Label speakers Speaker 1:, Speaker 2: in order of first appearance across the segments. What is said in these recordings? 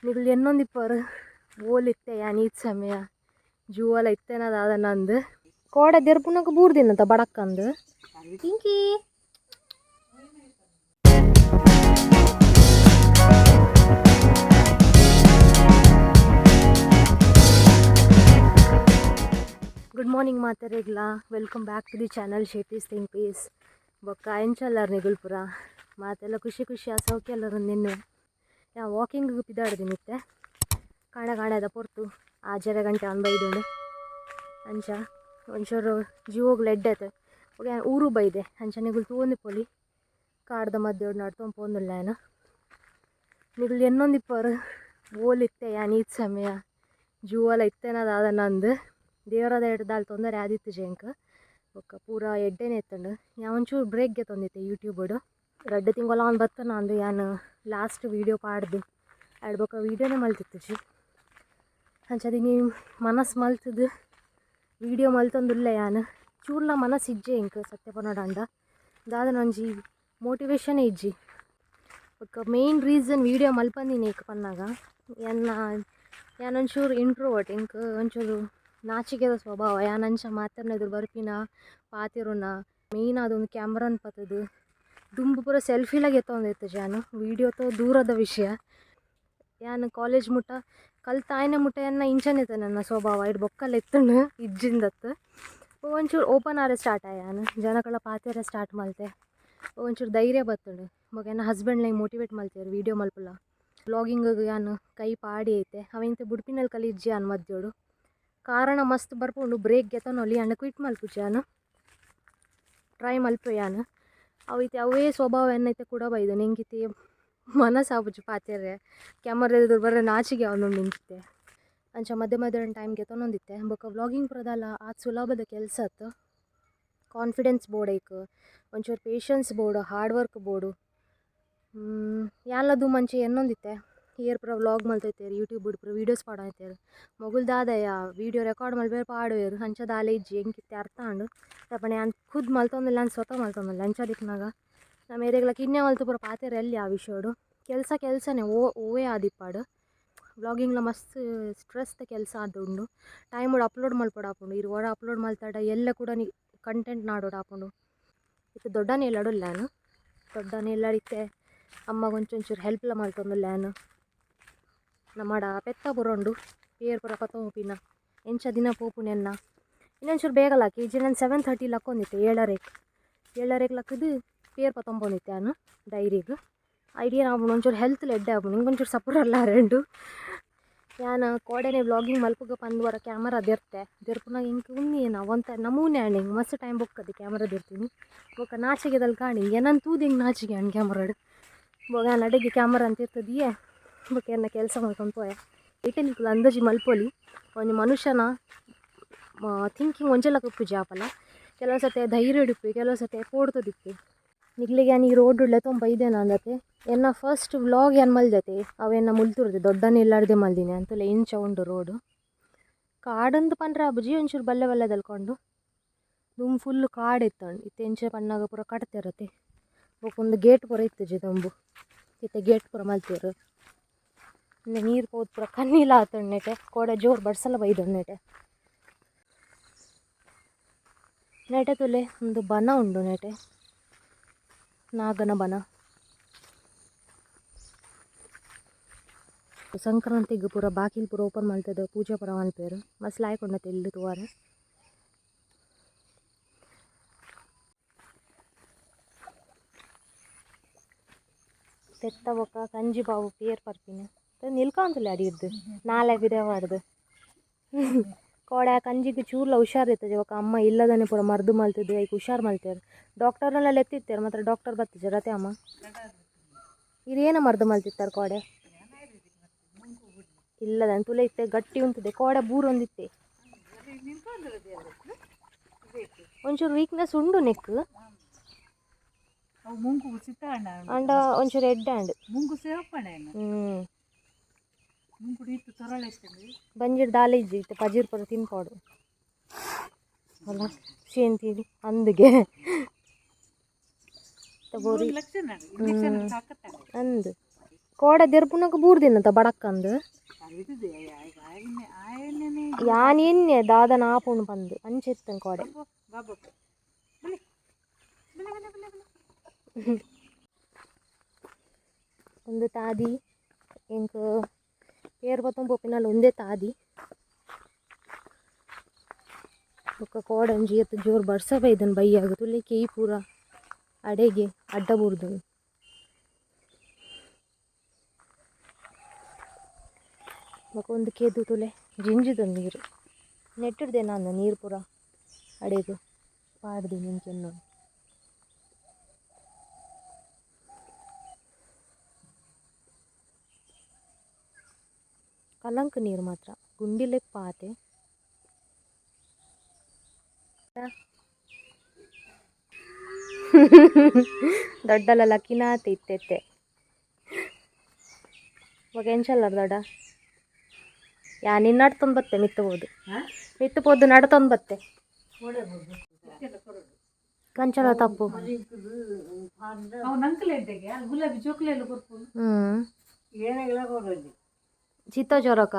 Speaker 1: ನಿಗುಲು ಎನ್ನೊಂದಿಪ್ಪರು ಓಲಿತ್ತೆ ಯಾನ್ ಈತ್ ಸಮಯ ಜೂವಲ ಇತ್ತೆನ ದಾದನ ಅಂದ್ ಕೋಡೆ ದೆರ್ಪುನಗ ಬೂರ್ದಿನಂತ ಬಡಕ್ಕಂದು ಪಿಂಕಿ. ಗುಡ್ ಮಾರ್ನಿಂಗ್ ಮಾತೆರೆಗ್ಲ, welcome back to the channel Shetty's think peace. ಬೊಕ್ಕ ಎಂಚಲ್ಲಾರ್ ನಿಗುಲ್ಪುರ ಮಾತೆಲ್ಲ ಖುಷಿ ಖುಷಿ ಆ ಸೌಖ್ಯ ಎಲ್ಲರೂ. ನಿನ್ನೆ ಯಾ ವಾಕಿಂಗ್ ಪಿದಾಡ್ದಿನಿತ್ತೆ ಕಾಣ ಕಾಣದ ಪೊರ್ತು 6:30 ಗಂಟೆ ಆನ್ ಬೈದುಂಡು. ಅಂಚ ಒಂಚೂರು ಜೀವೋಗ್ಲ ಎಡ್ಡೆತೆ. ಬೊಕ ಯಾನ್ ಊರು ಬೈದೆ. ಅಂಚ ನಿಗುಲು ತೂವೊಂದಿಪ್ಪೊಲಿ, ಕಾಡ್ದ ಮಧ್ಯೊಡು ನಡ್ತೊಂದು ಪೋಂದುಲ್ಲ ಯಾನ್. ನಿಗುಲು ಎನ್ನೊಂದಿಪ್ಪರು ಓಲಿತ್ತೆ ಯಾನ್ ಈತ್ ಸಮಯ ಜೂವಲ ಇತ್ತೆನ ದಾದನ ಅಂದ್. ದೇವರ ದಯೆಟ್ ದಾಲ ತೊಂದರೆ ಆದಿತ್ತಿಜಿ ಎಂಕ್, ಬೊಕ್ಕ ಪೂರ ಎಡ್ಡೆನೆ ಇತ್ತುಂಡು. ಯಾನ್ ಒಂಚೂರು ಬ್ರೇಕ್ ಗೆತೊಂದಿತ್ತೆ ಯೂಟ್ಯೂಬುಡು. 2 ತಿಂಗೊಲು ಆನ್ ಬತ್ತನ ಅಂದ್ ಯಾನ್ ಲಾಸ್ಟ್ ವೀಡಿಯೋ ಪಾಡ್ದು ಆಯ್ಡ್ ಬೊಕ್ಕ ವೀಡಿಯೋನೇ ಮಲ್ತಿತ್ತಿಜಿ. ಅಂಚಾದ್ ಇನಿ ಮನಸ್ಸು ಮಲ್ತುದು ವೀಡಿಯೋ ಮಲ್ತೊಂದುಲ್ಲೆ ಯಾನ್. ಚೂರ್ಲ ಮನಸ್ಸು ಇಜ್ಜೆ ಎಂಕ್ ಸತ್ಯ ಪನೊಡಾಂಡ, ದಾದನ ಒಂಜಿ ಮೋಟಿವೇಶನೇ ಇಜ್ಜಿ. ಬೊಕ್ಕ ಮೇನ್ ರೀಸನ್ ವೀಡಿಯೋ ಮಲ್ಪಂದಿನೇಕ್ ಪನ್ನಗ, ಎನ್ನ ಯಾನ್ ಒಂಚೂರು ಇಂಟ್ರೋವರ್ಟ್, ಎಂಕ್ ಒಂಚೂರು ನಾಚಿಕೆದ ಸ್ವಭಾವ. ಯಾನ್ ಅಂಚ ಮಾತೆರ್ನ ಎದುರು ಬರ್ಪಿನ ಪಾತೆರುನ, ಮೇಯ್ನ್ ಆದ್ ಒಂದು ಕ್ಯಾಮ್ರಾನ್ ಪತ್ತುದು ದುಂಬು ಪೂರ ಸೆಲ್ಫಿಲ ಗೆತ್ತೊಂದಿತ್ತಿಜಿ ಯಾನ್, ವೀಡಿಯೋ ತ ದೂರದ ವಿಷಯ. ಯಾನ್ ಕಾಲೇಜ್ ಮುಟ್ಟ ಕಲ್ತಾಯ್ನ ಮುಟ್ಟ ಎನ್ನ ಇಂಚನೆ ಇತ್ತೆ ನನ್ನ ಸ್ವಭಾವ. ಇಡ್ ಬೊಕ್ಕಲ ಇತ್ತುಂಡು, ಇಜ್ಜಿಂದತ್ತು. ಒಂಚೂರು ಓಪನ್ ಆರೆ ಸ್ಟಾರ್ಟ್ ಆಯೆ ಯಾನ್, ಜನಗಳ ಪಾತೆರ ಸ್ಟಾರ್ಟ್ ಮಲ್ತೆ, ಒಂಚೂರು ಧೈರ್ಯ ಬತ್ತುಂಡು. ಬೊಕ್ಕ ಎನ್ನ ಹಸ್ಬೆಂಡ್ ಲೈಕ್ ಮೋಟಿವೇಟ್ ಮಲ್ತೇರು, ವೀಡಿಯೋ ಮಲ್ಪುಲ, ವ್ಲಾಗಿಂಗ್ ಯಾನ್ ಕೈ ಪಾಡಿ ಐತೆ ಅವೆಂತ ಬುಡ್ಪಿನಲ್ ಕಲಿ ಇಜ್ಜಿ ಯಾನ್ ಮಧ್ಯೋಡು. ಕಾರಣ ಮಸ್ತ್ ಬರ್ಪುಂಡು, ಬ್ರೇಕ್ ಗೆತೊನೊಲಿ ಅಂಡ ಕ್ವಿಟ್ ಮಲ್ಪುಜಿ ಯಾನ್, ಟ್ರೈ ಮಲ್ಪೆ ಯಾನ್. ಅವು ಇತ್ತೆ ಅವೇ ಸ್ವಭಾವ ಎನ್ನೈತೆ ಕೂಡ ಬೈದು. ಎಂಕಿತ್ತೆ ಮನಸ್ಸಾಪುಜಿ ಪಾತೆರೆ, ಕ್ಯಾಮರಾ ಎದುರು ಬರ್ರೆ ನಾಚಿಗೆ ಆವೊಂದುಂಡು ಎಂಕಿತ್ತೆ. ಅಂಚ ಮಧ್ಯ ಮಧ್ಯ ಟೈಮ್ ಗೆತೊನೊಂದಿತ್ತೆ. ಬೊಕ್ಕ ವ್ಲಾಗಿಂಗ್ ಪೂರ ಆತ್ ಸುಲಭದ ಕೆಲಸ ಅತ್ತು. ಕಾನ್ಫಿಡೆನ್ಸ್ ಬೋಡು ಐಕ್, ಒಂಚೂರು ಪೇಷನ್ಸ್ ಬೋಡು, ಹಾರ್ಡ್ ವರ್ಕ್ ಬೋಡು. ಯಾನ್ಲ ದುಂಬು ಎನ್ನೊಂದಿತ್ತೆ, ಏರ್ ಪೂರ ವ್ಲಾಗ್ ಮಲ್ತೈತೆರ್, ಯೂಟ್ಯೂಬ್ ಪೂರ ವೀಡಿಯೋಸ್ ಪಾಡೊಂದಿತ್ತೆರ್, ಮೊಗುಲು ದಾದಯ ವೀಡಿಯೋ ರೆಕಾರ್ಡ್ ಮಲ್ಪೆರ್ ಪಾಡುವೆರ್, ಅಂಚ ದಾಲ ಇಜ್ಜಿ. ಎಂಕಿತ್ತೆ ಅರ್ಥ ಆಂಡ್. ದಾಯೆ ಯಾನ್ ಖುದ್ದು ಮಲ್ತೊಂದುಲ್ಲ, ಯಾನ್ ಸ್ವತಃ ಮಲ್ತೊಂದುಲ್ಲ. ಅಂಚ ದಿಕ್ನಾಗ ನಮ್ಮ ಏರೆಗ್ಲ ಕಿನ್ಯ ಮಲ್ತು ಪೂರ ಪಾತೆರ ಎಲ್ಲಿ ಆ ವಿಷಯಡು. ಕೆಲಸ ಕೆಲಸನೇ ಓವೇ ಆದಿಪ್ಪಾಡು. ವ್ಲಾಗಿಂಗ್ಲ ಮಸ್ತ್ ಸ್ಟ್ರೆಸ್ದ ಕೆಲಸ ಆದುಂಡು. ಟೈಮುಡು ಅಪ್ಲೋಡ್ ಮಲ್ಪೊಡಾಪುಂಡು. ಇರು ಒರ ಅಪ್ಲೋಡ್ ಮಲ್ತಾಡ ಎಲ್ಲ ಕೂಡ ನಿ ಕಂಟೆಂಟ್ ನಾಡೋಡಾಪುಂಡು. ಇತ್ತೆ ದೊಡ್ಡನೆ ಇಲ್ಲಡುಲ್ಲ ಯಾನ್, ದೊಡ್ಡನೆ ಇಲ್ಲಡಿತ್ತೆ ಅಮ್ಮಗ್ ಒಂಚೂರು ಹೆಲ್ಪ್ಲ ಮಲ್ತೊಂದುಲ್ಲ ಯಾನ್. ನಮ್ಮಡ ಪೆತ್ತ ಪೂರ ಉಂಡು, ಪೇರ್ ಪೂರ ಪತ್ತೊಂದು ಎಂಚ ದಿನ ಪೋಪುಂಡು ಎನ್ನ. ಇನ್ನೊಂಚೂರು ಬೇಗ ಲಾಕಿ ಇಜ್ಜಿ ನಾನು 7:30 ಲಕ್ಕೊಂದಿತ್ತೆ, 7:30ಕ್ಕೆ. 7:30ಕ್ಕೆ ಲಕ್ಕದು ಪೇರ್ ಪತ್ತೊಂಪೊಂದಿತ್ತೆ ಯಾನ್ ಡೈರಿಗೆ. ಐಡಿಯಾ ಆಪುಂಡು, ಒಂಚೂರು ಹೆಲ್ತ್ ಎಡ್ಡೆ ಆಪುಂಡು. ಇಂಕೊಂಚೂರು ಸಪುರಲ್ಲ ರೆಂಡು. ಯಾನ್ ಕೋಡೆನೆ ವ್ಲಾಗಿಂಗ್ ಮಲ್ಪುಗ ಪಂದ್ ವರ ಕ್ಯಾಮರಾ ದೆರ್ತೆ. ದೆರ್ಪುನಾಗ ಎಂಕ್ ಉಂದು ಒಂತ ನಮೂನೆ ಆಂಡ್. ಎಂಕ್ ಮಸ್ತ್ ಟೈಮ್ ಬೊಕ್ಕದು ಕ್ಯಾಮರಾ ದೆರ್ತೀನಿ. ಬೊಕ್ಕ ನಾಚಿಗೆದಲ್ಲಿ ಕಾಣಿ ಎನನ್ ತೂದು ಎಂಕ್ ನಾಚಿಗೆ ಆಂಡ್ ಕ್ಯಾಮ್ರಾಡ್. ಬೊಕ್ಕ ಯಾನ್ ಅಡೆಗೆ ಕ್ಯಾಮರಾ ಅಂತ ಇರ್ತದಿಯೇ, ಬೊಕ್ಕ ಎನ್ನ ಕೆಲಸ ಮಲ್ತೊಂದು ಪೋಯೆ. ಇತ್ತೆ ನಿಕುಲು ಅಂದಾಜಿ ಮಲ್ಪೊಲಿ, ಒಂಜಿ ಮನುಷ್ಯನ ಥಿಂಕಿಂಗ್ ಒಂಜೆಲ ಉಪ್ಪುಜಿ ಆಪಲ. ಕೆಲವು ಸತೆ ಧೈರ್ಯ ಇಪ್ಪು, ಕೆಲವು ಸತೆ ಪೋಡ್ತದಿಪ್ಪು. ನಿಕ್ಲೆಗ್ ಯಾನ್ ಈ ರೋಡ್ ಲೆತ್ತೊಂದು ಬೈದೆನ ಅಂದತೆ, ಎನ್ನ ಫಸ್ಟ್ ವ್ಲಾಗ್ ಯಾನ್ ಮಲ್ದತೆ ಅವು ಎನ್ನ ಮುಲ್ತುರ್ದೆ ದೊಡ್ಡನೆ ಇಲ್ಲಾರ್ದೆ ಮಲ್ದಿನಿ. ಅಂತಲೆ ಇಂಚ ಉಂಡು ರೋಡು. ಕಾಡಂದು ಪಂಡ್ರೆ ಆಪುಜಿ, ಒಂಚೂರು ಬಲ್ಲೆ ಬಲ್ಲೆ ದಲ್ಕೊಂಡು ದುಂಬು ಫುಲ್ ಕಾಡು ಇತ್ತಂಡು. ಇತ್ತೆ ಎಂಚ ಪನ್ನಾಗ ಪೂರ ಕಟ್ತೆರತೆ. ಬೊಕ ಒಂದು ಗೇಟ್ ಪೂರ ಇತ್ತುಜಿ ದುಂಬು, ಇತ್ತೆ ಗೇಟ್ ಪೂರ ಮಲ್ತೆರ್. ನೀರು ಪೋದು ಪೂರ ಕಣ್ಣಿಲ ಆತುಂಡು ನೆಟೆ. ಕೋಡೆ ಜೋರು ಬರ್ಸಲ ಬೈದುಂಡು ನೆಟೆ. ನೆಟೆ ತುಲೆ ಒಂದು ಬನ ಉಂಡು ನೆಟೆ, ನಾಗನ ಬನ. ಸಂಕ್ರಾಂತಿಗ್ ಪೂರ ಬಾಕಿಲ್ ಪೂರ ಓಪನ್ ಮಲ್ತುದು ಪೂಜೆ ಪೂರ ಮಲ್ಪೆರ್. ಮಸ್ತ್ ಲಾಯ್ಕ್ ಉಂಡತೆ ಇಲ್ಲ್ ತೂವರೆ. ಪೆತ್ತ ಬೊಕ್ಕ ಕಂಜಿ ಬಾವು ಪೇರ್ ಪರ್ಪಿನ ನಿಲ್ಕೊಂತುಲ್ಲೆ ಅಡಿರ್ದು ನಾಲೆ ಪಿರ ಪಾಡ್ದು. ಕೋಡೆ ಆ ಕಂಜಿಗ್ ಚೂರ್ಲ ಹುಷಾರ್ ಇತ್ತಜಿ. ಬೊಕ್ಕ ಅಮ್ಮ ಇಲ್ಲದನೆ ಪೂರ ಮರ್ದ್ ಮಲ್ತುದು ಐಕ್ ಹುಷಾರ್ ಮಲ್ತೆರ್. ಡಾಕ್ಟರ್ನೆಲ್ಲ ಲೆತ್ತಿತ್ತೆರ್, ಮಾತ್ರ ಡಾಕ್ಟರ್ ಬತ್ತಿಜೆರ್ ಅತೆ ಅಮ್ಮ. ಇರೇನ ಮರ್ದ್ ಮಲ್ತಿತ್ತಾರೆ ಕೋಡೆ? ಇಲ್ಲದನೆ ತುಲೆ ಇತ್ತೆ ಗಟ್ಟಿ ಉಂತುದೆ. ಕೋಡೆ ಬೂರೊಂದಿತ್ತೆ, ಒಂಚೂರು ವೀಕ್ನೆಸ್ ಉಂಡು ನೆಕ್. ಅಂಡ ಒಂಚೂರು ಎಡ್ಡೆ ಆಂಡ್. ಬಂಜಿಡ್ ದಾಲ ಇಜ್ಜಿ ಇತ್ತೆ, ಪಜಿರ್ ಪೂರ ತಿನ್ಪೊಡು ಅಲ್ಲ ಶೇಂತಿ ಅಂದ್ಗೆ ಬೋರಿ ಅಂದ್. ಕೋಡೆ ದೆರ್ಪುನಕ ಬೂರ್ದಿನತ ಬಡಕ್ಕಂದು ಯಾನ್ ಎನ್ನೆ ದಾದನ ಆಪುಂಡು ಪಂದು ಅಂಚೆತ್ತನ್ ಕೋಡೆ. ಒಂದು ತಾದಿ ಎಂಕ್ ಪೇರ್ ಪತ್ತೊಂದು ಪೋಪಿನಲ್ಲಿ ಒಂದೇ ತಾದಿ. ಬೊಕ್ಕ ಕೋಡೆ ಒಂಜಿ ಏತ್ ಜೋರು ಬರ್ಸ ಬೈದನ್ ಬಯ್ಯಾಗ ತುಲೆ ಕೆಯ್ ಪೂರ ಅಡೆಗೆ ಅಡ್ಡ ಬೂರ್ದು. ಬೊಕ ಒಂದು ಕೆದು ತುಲೆ ಜಿಂಜಿದ ನೀರು ನೆಟ್ಟಿಡ್ದೆ ನಾನು ನೀರು ಪೂರ ಅಡೆಗೆ ಪಾಡ್ದು ನಿಂಕೆನ್ನು. ಕಲಂಕ್ ನೀರು ಮಾತ್ರ ಗುಂಡಿಲೆ ಪಾತೆ. ದೊಡ್ಡಲ್ಲ ಲಕ್ಕಿನಾತೆ ಇತ್ತೆತ್ತೆ ಇವಾಗ ಎಂಚಲ್ಲ ದೊಡ್ಡ ಯಾ ನಿನ್ನ ನಡ್ತೊಂದು ಬತ್ತೆ ಮಿತ್ತಬೋದು ಮಿತ್ತಬೋದು ನಡ್ತೊಂದು ಬತ್ತೆ ಕಂಚಲ ತಪ್ಪು. ಹ್ಞೂ ಚಿತ್ತ ಚೊರಕ.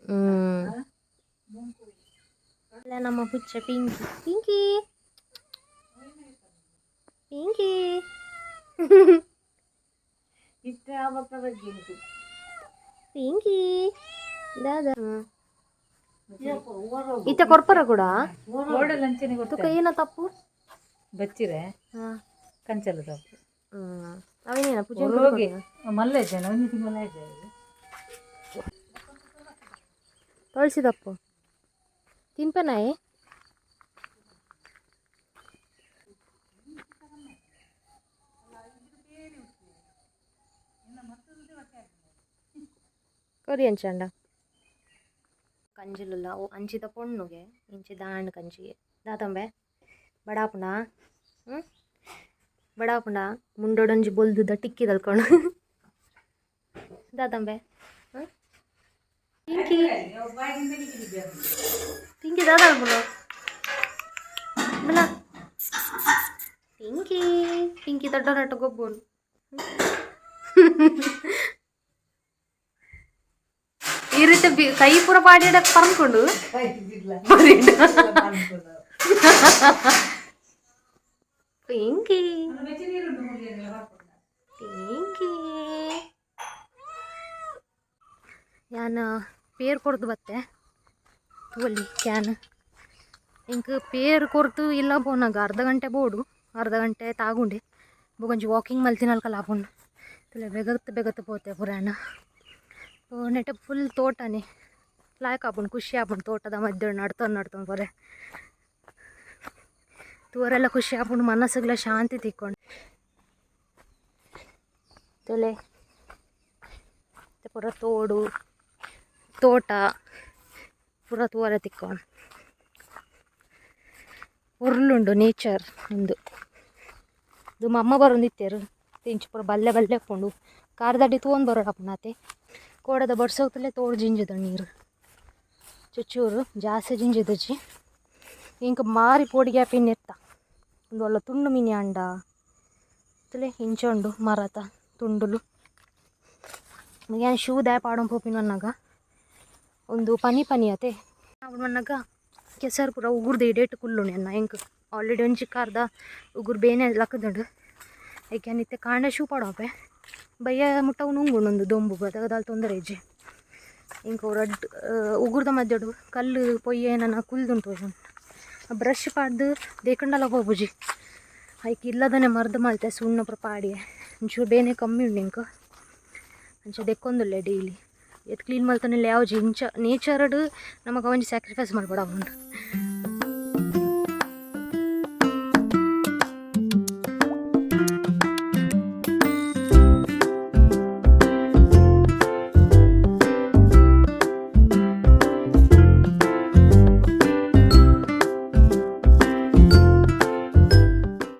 Speaker 1: ಹ್ಞೂ ನಮ್ಮ ಪುಚ್ಚ ಪಿಂಕಿ ಪಿಂಕಿ ಪಿಂಕಿ ಪಿಂಕಿ ದಾದಾ ಇತ್ತ ಕೊರ್ಪರ ಕೂಡ ತುಕ ಏನ ತಪ್ಪು
Speaker 2: ಬಚ್ಚಿರೆ ಕಂಚಲ ತಪ್ಪು.
Speaker 1: ಅವೇನೇನ ಪೂಜೆ
Speaker 2: ಹೋಗಿ ಮಲ್ಲೆ ಜನ ಒಂದು ತಿಂಗಳ
Speaker 1: ತುಳಸಿ ತಪ್ಪು ತಿನ್ಪನಾಯಿ. ಕೊರಿ ಅಂಚಂಡ ಕಂಜಿಲುಲ್ಲ ಓ ಅಂಚಿದ ಪೊಣ್ಣುಗೆ ಇಂಚಿ ದಾಂಡ್ ಕಂಜಿಗೆ ದಾತಂಬೆ ಬಡಾಪುಂಡ. ಹ್ಞೂ ಬಡಾಪುಂಡ ಮುಂಡೊಡೊಂಜಿ ಬೊಲ್ದುದ ಟಿಕ್ಕಿ ದಲ್ಕೊಂಡು ದಾತಂಬೆ. ಹ್ಞೂ ಪಿಂಕಿ ಪಿಂಕಿ ದಾದ ಬಲ ಪಿಂಕಿ ಪಿಂಕಿ ದೊಡ್ಡ ನಟ ಗೊಬ್ಬರು. ಈ ರೀತಿ ಕೈ ಪೂರ ಪಾಡಿ ಪರ್ಕೊಂಡು ಪಿಂಕಿ ಪಿಂಕಿ ಯಾನ ಪೇರ್ ಕೊರ್ದು ಬತ್ತೆ ತೂವಲ್ಲಿ can ಇಂಕ್ ಪೇರ್ ಕೊರ್ತು ಇಲ್ಲ ಪೋನಾಗ ಅರ್ಧ ಗಂಟೆ ಬೋಡು ಅರ್ಧ ಗಂಟೆ ತಾಗುಂಡೆ ಬೊಕೊಂಜಿ ವಾಕಿಂಗ್ ಮಲ್ತಿನಲ್ಕಲ ಆಪುಂಡು ತುಲೆ ಬೇಗತ್ ಬೇಗತ್ ಪೋತೆ ಪುರಾಣ ನೆಟ ಫುಲ್ ತೋಟನೇ ಲಾಯ್ಕ್ ಆಪುಂಡು ಖುಷಿ ಆಪುಂಡು ತೋಟದ ಮಧ್ಯೆ ನಡ್ತೊಂದು ನಡ್ತೊಂದು ಪೊರೆ ತೂವರೆಲ್ಲ ಖುಷಿ ಆಪುಂಡು ಮನಸ್ಸುಗ್ಲ ಶಾಂತಿ ತಿಕ್ಕೊಂಡು ತುಲೆ ಪೂರ ತೋಡು ತೋಟ ಪೂರ ತೂವರೆ ತಿಕ್ಕೊಂಡು ಉರ್ಲುಂಡು ನೇಚರ್ ಉಂದು ಇದು ಅಮ್ಮ ಬರೋಂದಿತ್ತೇರು ಇಂಚ ಪೂರ ಬಲ್ಲೆ ಬಲ್ಲೆ ಉಪ್ಪುಂಡು ಕಾರ್ದಡಿ ತೂವೊಂದು ಬರೋಡಪ್ಪನಾತೆ ಕೋಡದ ಬರ್ಸೋಗ್ತಲೇ ತೋಡು ಜಿಂಜಿದ ನೀರು ಚುಚ್ಚೂರು ಜಾಸ್ತಿ ಜಿಂಜಿದಜಿ ಇಂಕ ಮಾರಿ ಪೋಡಿಗೆ ಪಿನ್ ಎತ್ತ ಒಂದು ಒಳ್ಳೆ ತುಂಡು ಮಿನಿ ಅಂಡ ತುಲೆ ಇಂಚ ಉಂಡು ಮರತ ತುಂಡುಲು ಯಾನ್ ಶೂ ದಾಯ ಪಾಡೊಂದು ಪೋಪಿನ ಅನ್ನಾಗ ಒಂದು ಪನಿ ಪನಿ ಅತೆ ಮನ್ನಾಗ ಕೆಸರು ಪೂರ ಉಗುರ್ದು ಇಡೇಟ್ ಕುಲ್ಲುಂಡು ಎನ್ನ ಎಂಕ್ ಆಲ್ರೆಡಿ ಒಂಜಿ ಕಾರ್ದ ಉಗುರು ಬೇನೆ ಲಕ್ಕದುಂಡು ಐಕೆ ಇತ್ತೆ ಕಾಂಡೆ ಶೂ ಪಾಡೋಪೆ ಬಯ್ಯ ಮುಟ್ಟ ನುಂಗುಂಡು ಒಂದು ದೊಂಬು ದಾಲ್ ತೊಂದರೆ ಇಜ್ಜಿ ಇಂಕ ರಡ್ಡ್ ಉಗುರ್ದ ಮಧ್ಯಡು ಕಲ್ಲು ಪೊಯ್ಯೆ ಏನನ ಕುಲ್ದುಂಟು ಬ್ರಷ್ ಪಾಡ್ದು ದೇಕಂಡಲ ಪೋಪುಜಿ ಐಕ್ ಇಲ್ಲದನೆ ಮರ್ದ್ ಮಲ್ತೆ ಸುಣ್ಣ ಪೂರ ಪಾಡಿಯೆ ಒಂಚೂರು ಬೇನೆ ಕಮ್ಮಿ ಉಂಡು ಎಂಕ್ ಅಂಚ ದೆಕ್ಕೊಂದುಲ್ಲೆ ಡೈಲಿ ಏತ್ ಕ್ಲೀನ್ ಮಲ್ತೊಂದಿಲ್ಲ ಯಾವ್ಜಿ ಇಂಚ ನೇಚರ್ಡ್ ನಮಕ್ ಒಂಜಿ ಸ್ಯಾಕ್ರಿಫೈಸ್ ಮಲ್ಪೊಡಾಪುಂಡು.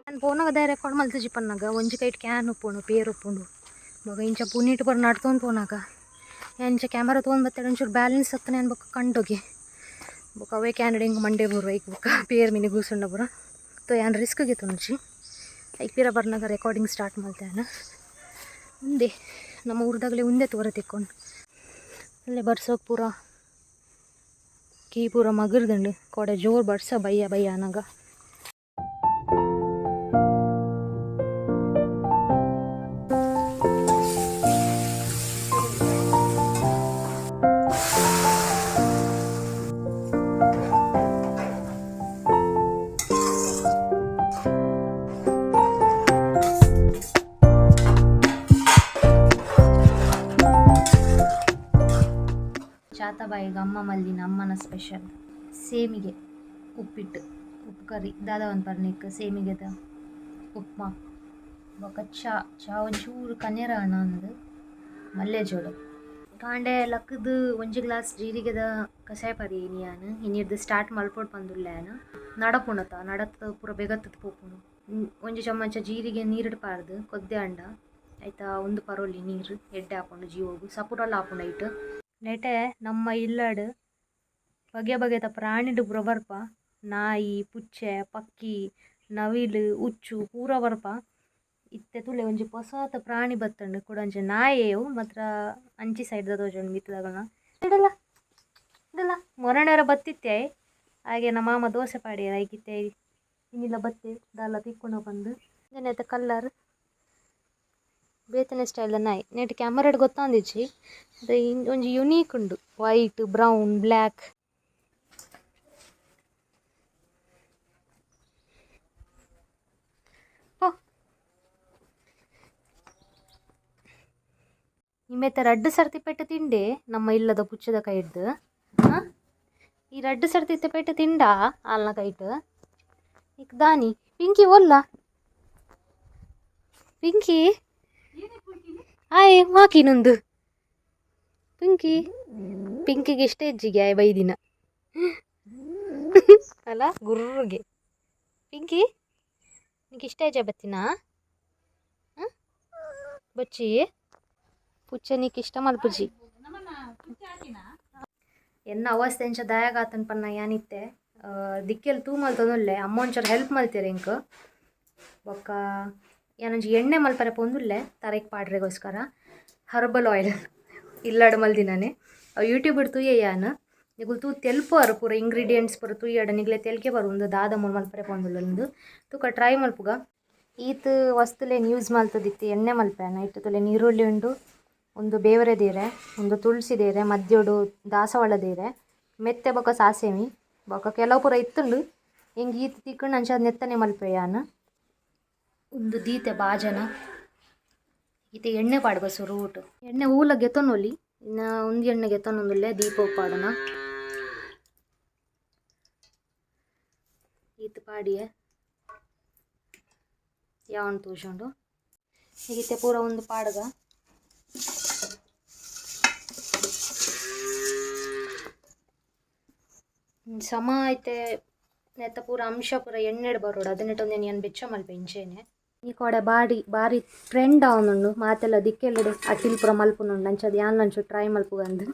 Speaker 1: ಯಾನ್ ಪೋನಗ ದಾಯ ರೆಕಾರ್ಡ್ ಮಲ್ತಿಜಿ ಪನ್ನಗ ಒಂಜಿ ಕೈಟ್ can ಉಪ್ಪುಂಡು ಪೇರ್ ಉಪ್ಪುಂಡು ಬೊಕ ಇಂಚ ಪುನೀಟ್ ಪೂರ ನಡ್ತೊಂದು ಪೋನಾಗ ಇಂಚ ಕ್ಯಾಮರಾ ತೊಗೊಂಡು ಬತ್ತಾಡ ಒಂಚೂರು ಬ್ಯಾಲೆನ್ಸ್ ಹತ್ತನೆ ಅನ್ಬೊಕ ಕಂಡೋಗಿ ಬೊಕ ಅವೇ ಕ್ಯಾನಡ ಹಿಂಗೆ ಮಂಡೆ ಬೂರು ಐಕ್ ಬೊಕ ಪೇರ್ ಮಿನಿ ಗೂಸುಂಡ ಪೂರ ತೋ ಯಾನ್ ರಿಸ್ಕ್ ಗೆತೊಂಜಿ ಐಕ್ ಪಿರ ಬರ್ನಾಗ ರೆಕಾರ್ಡಿಂಗ್ ಸ್ಟಾರ್ಟ್ ಮಲ್ತೆ ಯಾನ್. ಉಂದೆ ನಮ್ಮ ಊರ್ದಾಗಲೇ ಉಂದೆ ತೋರ ತಿಕ್ಕೊಂಡು ಅಲ್ಲೇ ಬರ್ಸೋಕೆ ಪೂರ ಕೀ ಪೂರ ಮಗುರ್ದುಂಡು ಕೋಡೆ ಜೋರು ಬರ್ಸ ಬಯ್ಯ ಬಯ್ಯ ಅನಗ. ಚಾತಬಾಯಿಗೆ ಅಮ್ಮ ಮಲ್ಲಿನ ಅಮ್ಮನ ಸ್ಪೆಷಲ್ ಸೇಮಿಗೆ ಉಪ್ಪಿಟ್ಟು, ಉಪ್ಪು ಕರಿ ದಾದ ಒಂದು ಪರ್ನಿಕ್ ಸೇಮಿಗೆದ ಉಪ್ಮಾ ಬೊಕ ಚಾ. ಚಾ ಒಂಚೂರು ಕನೆರ ಅಣ್ಣ ಅಂದು ಮಲ್ಲೆ ಜೋಡು ಕಾಂಡೆ ಲಕ್ಕದು ಒಂಜಿ ಗ್ಲಾಸ್ ಜೀರಿಗೆದ ಕಷಾಯ ಪರಿ ಯಾನ್ ಇನಿರ್ದು ಸ್ಟಾರ್ಟ್ ಮಲ್ಪೊಡು ಪಂದುಲ್ಲೆ ಯಾನ್ ನಡಪುಣತ ನಡತ್ ಪೂರ ಬೆಗತ್ತದ ಪೋಪುಂಡು. ಒಂಜಿ ಚಮಚ ಜೀರಿಗೆ ನೀರುಡು ಪಾಡ್ದು ಕೊದ್ದೆ ಅಂಡ ಐತ ಒಂದು ಪರೋಲಿ ನೀರು ಎಡ್ಡೆ ಆಪುಂಡು ಜೀವೊಗು ಸಪುರಲ ಆಪುಂಡು ಐಟ್. ನೆಟೆ ನಮ್ಮ ಇಲ್ಲಡ್ ಬಗೆ ಬಗೆತ ಪ್ರಾಣಿಡು ಪೂರ ಬರ್ಪ, ನಾಯಿ ಪುಚ್ಚೆ ಪಕ್ಕಿ ನವಿಲು ಉಚ್ಚು ಪೂರ ಬರ್ಪ. ಇತ್ತೆ ತೂಲೆ ಒಂಜಿ ಪೊಸಾತ ಪ್ರಾಣಿ ಬತ್ತುಂಡು ಕುಡೊಂಜಿ ನಾಯೆಯು ಮಾತ್ರ ಅಂಚಿ ಸೈಡ್ ದ ತೋಜುಂಡು ಮಿತ್ತದಗಲ್ನ ಇಡಲ ಇಡಲ ಮೊರಣೆರ ಬತ್ತಿತ್ತೆ ಹಾಗೆ ನಮ್ಮ ಮಾಮ ದೋಸೆ ಪಾಡಿಯೆರ್ ಐಕಿತ್ತೆ ಇನ್ನಿಲ್ಲ ಬತ್ತೆ ದಾಲ ತಿಕ್ಕುನ ಪಂದ್. ನೆತ್ತ ಕಲ್ಲರ್ ಬೇತನೆ ಸ್ಟೈಲ್ದ ನಾಯಿ ನೆಟ್ ಕ್ಯಾಮರಾಡ್ ಗೊತ್ತಾಂದಿಜ್ಜಿ ಅದು ಒಂಜಿ ಯುನೀಕ್ ಉಂಡು ವೈಟ್ ಬ್ರೌನ್ ಬ್ಲ್ಯಾಕ್. ಪೋ ನಿಮ್ಮೆತ್ತ ರಡ್ಡ್ ಸರ್ತಿ ಪೆಟ್ಟು ತಿಂಡೆ ನಮ್ಮ ಇಲ್ಲದ ಪುಚ್ಚದ ಕೈಡ್ದು. ಹಾಂ ಈ ರಡ್ಡ್ ಸರ್ತಿ ಪೆಟ್ಟು ತಿಂಡ ಆಲ್ನ ಕೈಟ್ ಇಕ್ ದಾನಿ ಪಿಂಕಿ ಒಲ್ಲ ಪಿಂಕಿ ಆಯ್ ಮಾಕಿನೊಂದು ಪಿಂಕಿ ಪಿಂಕಿಗೆ ಇಷ್ಟ ಹೆಚ್ಚಿಗೆ ಆಯ್ ಬೈದಿನ ಅಲ್ಲ ಗುರ್ರುಗೆ. ಪಿಂಕಿ ನಿಂಗೆ ಇಷ್ಟ ಹೆಜ್ಜೆ ಬತ್ತಿನಾ? ಹಾಂ ಬಚ್ಚಿ ಪುಚ್ಚ ನೀಕ್ ಇಷ್ಟ ಮಲ್ಪುಜಿ. ಎನ್ನ ಅವಸ್ಥೆ ಎಂಚ ದಾಯಗಾತನ್ ಪನ್ನ ಯಾನಿತ್ತೆ ದಿಕ್ಕೆಲ್ ತೂ ಮಲ್ತೊಂದುಲ್ಲೆ ಅಮ್ಮ ಒಂಚೂರು ಹೆಲ್ಪ್ ಮಲ್ತೇರ್ ಎಂಕ್. ಬೊಕ್ಕ ಯಾನೊಂಜಿ ಎಣ್ಣೆ ಮಲ್ಪರೆ ಪೋಂದುಲ್ಲೆ ತರೆಕ್ ಪಾಡ್ರೆಗೋಸ್ಕರ ಹರ್ಬಲ್ ಆಯಿಲ್ ಇಲ್ಲಡ್ ಮಲ್ದಿನಾನೆ ಅವು ಯೂಟ್ಯೂಬ್ ತೂಯೆ ಯಾನ್ ನಿಗುಲ್ ತೂ ತೆಲ್ಪುವರ್ ಪೂರ ಇಂಗ್ರೀಡಿಯೆಂಟ್ಸ್ ಪೂರ ತೂಯಡ ನಿಗ್ಲೆ ತೆಲ್ಕೆ ಬರು ಉಂದು ದಾದ ಮೂಲು ಮಲ್ಪರೆ ಪೋಂದುಲ್ಲೆ ಉಂದು ತೂಕ ಟ್ರೈ ಮಲ್ಪುಗ. ಈತ್ ವಸ್ತುಲೆನ್ ಯೂಸ್ ಮಲ್ತದಿತ್ತೆ ಎಣ್ಣೆ ಮಲ್ಪೆನ ಇತ್ತೆ ತುಲೆ ನೀರುಳ್ಳಿ ಉಂಡು, ಒಂದು ಬೇವರೆ ದೀರೆ, ಒಂದು ತುಳಸಿ ದೀರೆ, ಮದ್ಯೊಡು ದಾಸವಾಳ ದೀರೆ, ಮೆತ್ತೆ ಬೊಕ ಸಾಸೆಮಿ ಬೊಕ ಕೆಲವು ಪೂರ ಇತ್ತುಂಡು ಎಂಕ್ ಈತ್ ತಿಕ್ಕುಂಡು ಅಂಚ ನೆತ್ತನೆ ಮಲ್ಪೆ ಯಾನ್. ಉಂದು ದೀತೆ ಬಾಜನ ಇತ್ತೆ ಎಣ್ಣೆ ಪಾಡ್ಗ ಸುರೂಟು ಎಣ್ಣೆ ಊಲ ಗೆತೊನೊಲಿ ಇನ್ನ ಉಂದು ಎಣ್ಣೆ ಗೆತೊನೊಂದುಲ್ಲೆ ದೀಪಗ್ ಪಾಡುನ ಈತ್ ಪಾಡಿಯೆ ಯಾವನ್ ತೋಜುಂಡು ಇತ್ತೆ ಪೂರ ಉಂದು ಪಾಡ್ಗ. ಸಮ ಐತೆ ನೆತ್ತ ಪೂರ ಅಂಶ ಪೂರ ಎಣ್ಣೆಡ್ ಬರೋಡು ಅದನ್ನೆಟ್ ಒಂದೇನು ಏನು ಬೆಚ್ಚ ಮಲ್ಪೆ ಇಂಚೆನೆ. ಈ ಕೋಡೆ ಬಾರಿ ಬಾರಿ ಟ್ರೆಂಡ್ ಆವೊಂದುಂಡು ಮಾತೆಲ್ಲ ದಿಕ್ಕೆಲ್ಲೆಡೆ ಅಟ್ಟಿಲ್ ಪೂರ ಮಲ್ಪುನುಂಡು ಅಂಚ ಯಾನ್ ಒಂಚೂರು ಟ್ರೈ ಮಲ್ಪುಗಂದು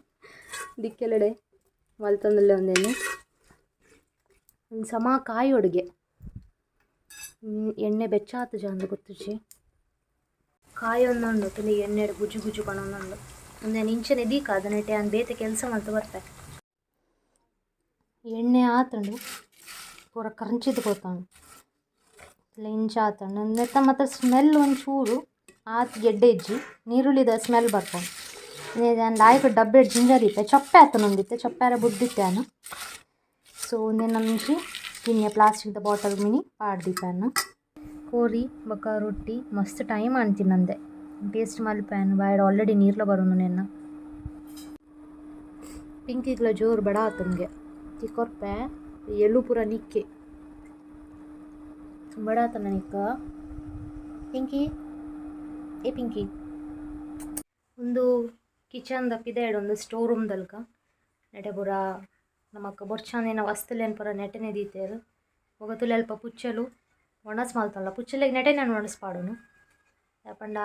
Speaker 1: ದಿಕ್ಕೆಲ್ಲೆಡೆ ಮಲ್ತೊಂದುಲ್ಲೆ ಒಂದೇನು. ಒಂದು ಸಮ ಕಾಯಿ ಅಡುಗೆ ಎಣ್ಣೆ ಬೆಚ್ಚ ಆತುಜ ಅಂದ್ ಗೊತ್ತುಜಿ ಕಾಯೊಂದುಂಡು ತುಲಿ ಎಣ್ಣೆಡ್ ಗುಜು ಗುಜು ಪನೊಂದುಂಡು ಉಂದೆನ್ ಇಂಚನೆ ದೀಕ ಅದನೆಟ್ ಯಾನ್ ಬೇತೆ ಕೆಲಸ ಮಲ್ತ್ ಬರ್ಪೆ. ಎಣ್ಣೆ ಆತುಂಡು ಪೂರ ಕರ್ಂಚಿದ್ ಪೋತುಂಡು ಇಂಚ ಆತುಂಡು ನೆತ್ತ ಮಾತ ಸ್ಮೆಲ್ ಒಂಚೂರು ಆತ್ ಎಡ್ಡೆ ಇಜ್ಜಿ ನೀರುಳ್ಳಿದ ಸ್ಮೆಲ್ ಬರ್ಪುಂಡು. ಯಾನ್ ಲಾಯ್ಕ್ ಡಬ್ಬೆಡ್ ಜಿಂಜರ್ ಇತ್ತೆ ಚಪ್ಪೆ ಆತುಂಡು ಚಪ್ಪೆರ ಬುಡ್ದಿತ್ತೆ ಯಾನ್. ಸೊ ಉಂದೆನ್ ಒಂಜಿ ಕಿನ್ಯ ಪ್ಲಾಸ್ಟಿಕ್ದ ಬಾಟಲ್ ಮಿನಿ ಪಾಡ್ದಿತ್ತೆ ಯಾನ್. ಕೋರಿ ಬೊಕ ರೊಟ್ಟಿ ಮಸ್ತ್ ಟೈಮ್ ಆಂಡ್ ತಿನ್ನಂದೆ ಟೇಸ್ಟ್ ಮಲ್ಪೆ ಯಾನ್ ಬಾಯ್ಡ್ ಆಲ್ರೆಡಿ ನೀರ್ಲ ಬರೊಂದುಂಡು ಎನ್ನ. ಪಿಂಕಿಗ್ಲ ಜೋರು ಬಡ ಆತುಂಗೆ ತಿಕೊರ್ಪೆ ಎಲು ಪೂರ ನಿಕ್ಕೆ ಬಡ ಆತನ ನಿಕ್ಕ ಪಿಂಕಿ ಏ ಪಿಂಕಿ. ಉಂದು ಕಿಚನ್ ದ ಪಿದಯ್ಡ್ ಒಂದು ಸ್ಟೋರ್ ರೂಮ್ ದಲ್ಕ ನೆಟೆ ಪೂರ ನಮಕ್ ಬೊರ್ಚಂದಿನ ವಸ್ತುಲೆನ್ ಪೂರ ನೆಟನೆ ದೀತೆರ್ ಬೊಕ ತುಲೆ ಅಲ್ಪ ಪುಚ್ಚೆಲು ಒಣಸ್ ಮಲ್ತೊನ್ಲ ಪುಚ್ಚೆಲೆಗ್ ನೆಟೆ ಯಾನ್ ಒಣಸ್ ಪಾಡುನು ದಾಯೆ ಪಂಡ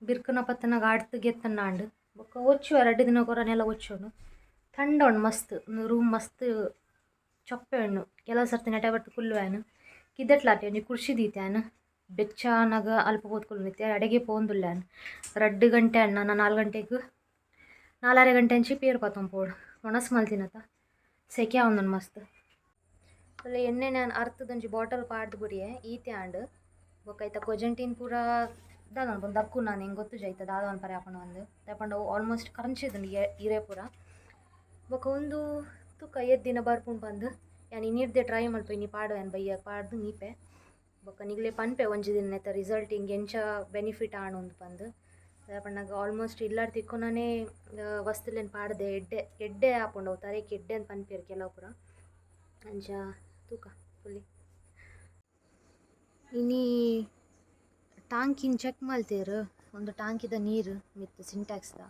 Speaker 1: ಬಿರ್ಕುನ ಪತ್ತುನಗ ಆಡ್ತ್ ಗೆತ್ತುನ ಆಂಡ್ ಬೊಕ ಒಚ್ಚುವ ರಡ್ಡ್ ದಿನ ಒರ ನೆಲ ಒಚ್ಚುನು ಥಂಡ ಉಂಡು ಮಸ್ತ್ ಉಂದು ರೂಮ್ ಮಸ್ತ್ ಚಪ್ಪೆ ಉಂಡು ಕೆಲವು ಸರ್ತಿ ನೆಟೆ ಬತ್ತ್ ಕುಲ್ಲುವೆ ಯಾನ್ ಕಿದೆಟ್ಲ ಆತೆ ಒಂಜಿ ಕುರ್ಚಿ ದೀತೆ ಯಾನ್. ಬೆಚ್ಚ ಆನಗ ಅಲ್ಪ ಪೋತ್ಕೊಳ್ಳುನಿತ್ತೆ ಅಡೆಗೆ ಪೋಂದುಲ್ಲ 2 ಗಂಟೆ ಅಣ್ಣ ನಾನು 4 ಗಂಟೆಗೆ 4.30 ಗಂಟೆ ಅಂಚಿ ಪೇರು ಪತ್ತೊಂದು ಪೋಡು ಒಣಸ್ ಮಲ್ತಿನತ ಸೆಕೆ ಆವೊಂದುಂಡು ಮಸ್ತ್. ಅಲ್ಲ ಎಣ್ಣೆ ನಾನು ಅರ್ತದೊಂಜಿ ಬಾಟಲ್ ಪಾಡ್ದು ಬುಡಿಯೆ ಈತೆ ಆಂಡ್. ಬೊಕ್ಕ ಐತ ಕೊಜಂಟಿನ್ ಪೂರ ದಾದ ಪನ್ಪುನು ದಕ್ಕು ನಾನು ಎಂಕ್ ಗೊತ್ತುಜಿ ಐತ ದಾದ ಪನ್ಪರೆ ಆಪುಂಡು ಅಂದ್. ದಾಯೆ ಪಂಡ ಅವು ಆಲ್ಮೋಸ್ಟ್ ಕರಂಚಿದುಂಡು ಇರೆ ಪೂರ. ಬೊಕ್ಕ ಉಂದು ತುಕ ಏತ್ ದಿನ ಬರ್ಪುಂಡು ಪಂದ್. ಯಾನ್ ಇನಿರ್ದೆ ಟ್ರೈ ಮಲ್ಪೆ. ಇನಿ ಪಾಡುವೆ ಯಾನ್ ಬಯ್ಯ ಪಾಡ್ದು ಮೀಪೆ. ಬೊಕ್ಕ ನಿಗ್ಲೆ ಪನ್ಪೆ ಒಂಜಿ ದಿನ ನೆತ್ತ ರಿಸಲ್ಟ್ ಇಂಗ್ ಎಂಚ ಬೆನಿಫಿಟ್ ಆಂಡ್ ಪಂದ್. ದಾಯೆ ಪನ್ನಗ ಆಲ್ಮೋಸ್ಟ್ ಇಲ್ಲಡ್ ತಿಕ್ಕುನನೇ ವಸ್ತುಲೆನ್ ಪಾಡ್ದೆ ಎಡ್ಡೆ ಎಡ್ಡೆ ಆಪುಂಡು ಅವು ತರೆಕ್ ಎಡ್ಡೆ ಅಂದ್ ಪನ್ಪೆರ್ ಕೆಲವು ಪೂರ. ಅಂಚ ತೂಕ ತೂಲೆ. ಇನಿ ಟಾಂಕಿನ್ ಚೆಕ್ ಮಲ್ತೆರ್. ಒಂದು ಟಾಂಕಿದ ನೀರು ಮಿತ್ತ್ ಸಿಂಟ್ಯಾಕ್ಸ್ದ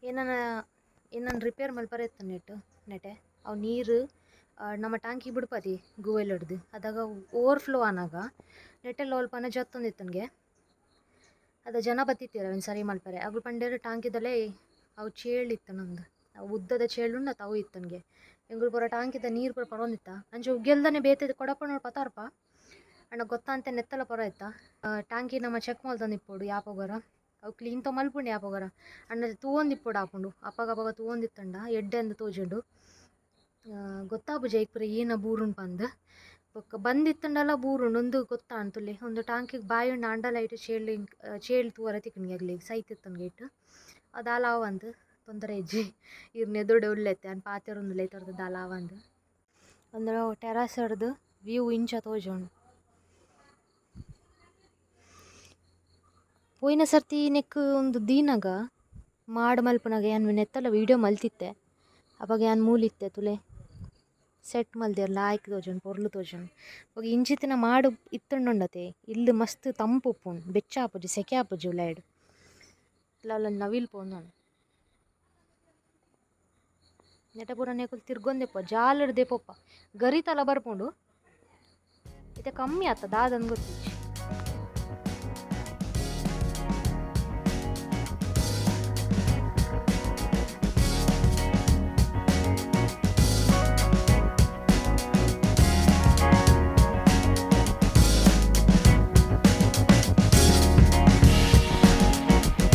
Speaker 1: ಏನನ ಏನನ್ ರಿಪೇರ್ ಮಲ್ಪರೆ ಇತ್ತು ನೆಟ್ ನೆಟೆ. ಅವು ನೀರು ನಮ್ಮ ಟಾಂಕಿ ಬುಡ್ಪದಿ ಗುವೆಲ್ ಅದಾಗ ಓವರ್ ಫ್ಲೋ ಆನಾಗ ನೆಟೆಲ್ಲ ಅಲ್ಪನ ಜತ್ತೊಂದಿತ್ತನ್ಗೆ. ಅದ ಜನ ಬತ್ತಿತ್ತೀರ ಅವೆನ್ ಸರಿ ಮಲ್ಪರೆ. ಅಗುಲು ಪಂಡೆರ್ ಟಾಂಕಿದಲೇ ಅವು ಚೇಳು ಇತ್ತು ನಂದು ಅವು ಉದ್ದದ ಚೇಳುಂಡು ಅವು ಇತ್ತನ್ಗೆ. ಎಂಕುಲು ಪೂರ ಟಾಂಕಿದ ನೀರು ಪೂರ ಪರೊಂದಿತ್ತ. ಅಂಚ ಉಗ್ಗೆಲ್ದನೆ ಬೇತೆ ಕೊಡಪನೋಡು ಪತಾರ್ಪ ಅಂಡ ಗೊತ್ತಾಂತೆ ನೆತ್ತಲ ಪೊರ ಇತ್ತ. ಟಾಂಕಿ ನಮ್ಮ ಚೆಕ್ ಮಲ್ತೊಂದಿಪ್ಪೊಡು ಯಾಪೊಗರ. ಅವು ಕ್ಲೀನ್ ತ ಮಲ್ಪುಂಡು ಯಾಪೊಗರ ಅಂಡ ತೂವೊಂದಿಪ್ಪೊಡು ಆಪುಂಡು. ಅಪಗ ಅಪಗ ತೂವೊಂದಿತ್ತಂಡ ಎಡ್ಡೆ ಅಂದ್ ತೋಜುಂಡು. ಗೊತ್ತಾಪುಜಿ ಐಕ್ ಪೂರ ಏನ ಬೂರುಂಡು ಪಂದ್. ಬೊಕ್ಕ ಬಂದಿತ್ತುಂಡಲ ಬೂರುಂಡು ಉಂದು ಗೊತ್ತಾಂಡ್ ತುಲೆ. ಉಂದು ಟಾಂಕಿಗ್ ಬಾಯಿ ಉಂಡು ಆಂಡಲ ಐಟ್ ಚೇಳು ಚೇಳು ತೂವರೆ ತಿಕ್ಕುಂಡು ಅಗ್ಲೆಗ್ ಸೈತಿತ್ತುಂಡು ಐಟ್. ಅವು ದಾಲ ಆವಂದ್, ತೊಂದರೆ ಇಜ್ಜಿ. ಇರ್ನ ಎದುರುಡೆ ಉಲ್ಲೆತ್ತೆ ಯಾನ್ ಪಾತೆರೊಂದುಲ್ಲೆ ಐತರ್ದ್ ದಾಲ ಆವಂದ್. ಅಂದ್ರೆ ಟೆರಾಸ್ ಡ್ದ್ ವ್ಯೂ ಇಂಚ ತೋಜುಂಡು. ಪೋಯಿನ ಸರ್ತಿ ನೆಕ್ಕ್ ಉಂದು ದೀನಗ ಮಾಡ್ ಮಲ್ಪುನಗ ಯಾನ್ ನೆತ್ತಲ ವೀಡಿಯೋ ಮಲ್ತಿತ್ತೆ. ಅಪಗ ಯಾನ್ ಮೂಲಿತ್ತೆ. ತೂಲೆ ಸೆಟ್ ಮಲ್ದೆರ್ ಲಾಯ್ಕ್ ತೋಜುಂಡು, ಪೊರ್ಲು ತೋಜುಂಡು. ಬೊಕ ಇಂಚಿತ್ತಿನ ಮಾಡ್ ಇತ್ತುಂಡುಂಡತೆ ಇಲ್ಲ್ ಮಸ್ತ್ ತಂಪು ಉಪ್ಪುಂಡು, ಬೆಚ್ಚ ಆಪುಜಿ, ಸೆಕೆ ಆಪುಜಿ ಉಲಾಯಿಡ್. ಅಲ್ಲ ನವಿಲ್ ಪೋಂದುಂಡು. ನೆಟ ಪೂರ ನೆಕುಲು ತಿರ್ಗೊಂದೆ ಜಾಲಡ್ ಪೋಪ ಗರಿತಲ ಬರ್ಪುಂಡು. ಇತ್ತೆ ಕಮ್ಮಿ ಆತ ದಾದಂದ್ ಗೊತ್ತಿಜ್ಜಿ.